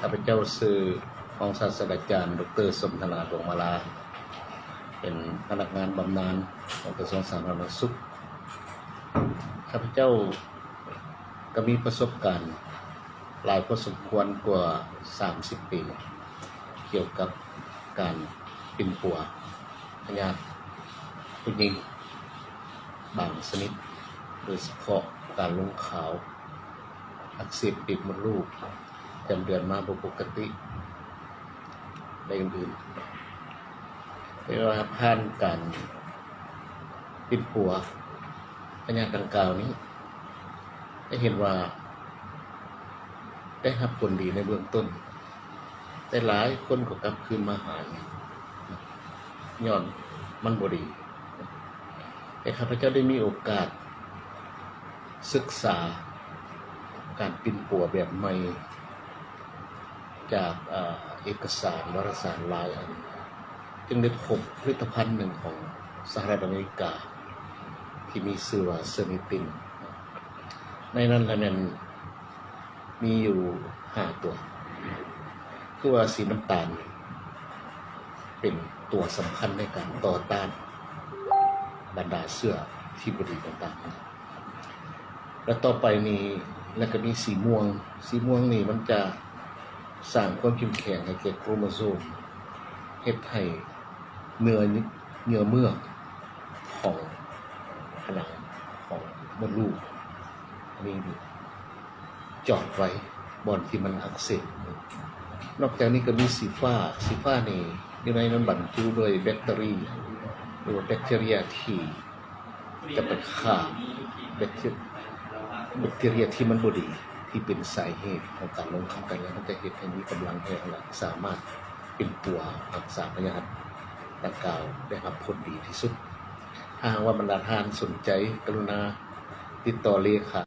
ຂ້າພະເຈົ້າຊື່ຮອງສາດສະດາຈານ ດຣ ສົນທະນາ ດວງມາລາ ເປັນພະນັກງານບຳນານຂອງກະຊວງສາທາລະນະສຸກ. ຂ້າພະເຈົ້າກໍມີປະສົບການຫຼາຍພໍສົມຄວນ ກວ່າສາມສິບປີ ກ່ຽວກັບການປິ່ນປົວພະຍາດຜູ້ຍິງບາງຊະນິດ, ໂດຍສະເພາະການລົງຂາວ, ອັກເສບປີກມົດລູກ, ປະຈຳເດືອນມາບໍ່ປົກກະຕິ ແລະ ອື່ນໆ. ແຕ່ວ່າຜ່ານການປິ່ນປົວພະຍາດດັ່ງກ່າວນີ້ ໄດ້ເຫັນວ່າໄດ້ຮັບຜົນດີໃນເບື້ອງຕົ້ນ, ແຕ່ຫຼາຍຄົນກໍກັບຄືນມາຫາອີກ ຍ້ອນມັນບໍ່ດີ. ແຕ່ຂ້າພະເຈົ້າໄດ້ມີໂອກາດສຶກສາການປິ່ນປົວແບບໃໝ່ ຈາກ ເອີ ເອກະສານວາລະສານຫຼາຍອັນ, ຈຶ່ງໄດ້ພົບຜະລິດຕະພັນໜຶ່ງຂອງສະຫະລັດອາເມລິກາ ທີ່ມີຊື່ວ່າເຊີນິຕິນ. ໃນນັ້ນລະແມ່ນມີຢູ່ຫ້າຕົວ, ຄືວ່າສີນ້ຳຕານເປັນຕົວສຳຄັນໃນການຕໍ່ຕ້ານບັນດາເຊື້ອທີ່ບໍ່ດີຕ່າງໆ. ແລະ ຕໍ່ໄປນີ້ ແລະ ກໍມີສີມ່ວງ, ສີມ່ວງນີ້ມັນຈະສ້າງຄວາມເຂັ້ມແຂງໃຫ້ແກ່ໂຄຣໂມໂຊມ, ເຮັດໃຫ້ເນື້ອ ເຍື່ອເມືອກຂອງຜະໜັງຂອງມົດລູກນີ້ຈອດໄວ້ ບ່ອນທີ່ມັນອັກເສບ. ນອກຈາກນີ້ກໍມີສີຟ້າ, ສີຟ້ານີ້ຢູ່ໃນນັ້ນບັນຈຸໂດຍແບັກເຕີເຣຍ ຫຼືວ່າແບັກເຕີເຣຍທີ່ ຈະໄປຂ້າແບັກເຕີ ແບັກເຕີເຣຍທີ່ມັນບໍ່ດີ ທີ່ເປັນສາເຫດຂອງການລົງຂັນກັນ ແລ້ວມັນຈະເຮັດໃຫ້ມີກຳລັງແຮງ ແລະ ສາມາດປິ່ນປົວຮັກສາພະຍາດດັ່ງກ່າວໄດ້ຮັບຜົນດີທີ່ສຸດ. ຖ້າຫາກວ່າບັນດາທ່ານສົນໃຈ ກະລຸນາຕິດຕໍ່ເລຂາ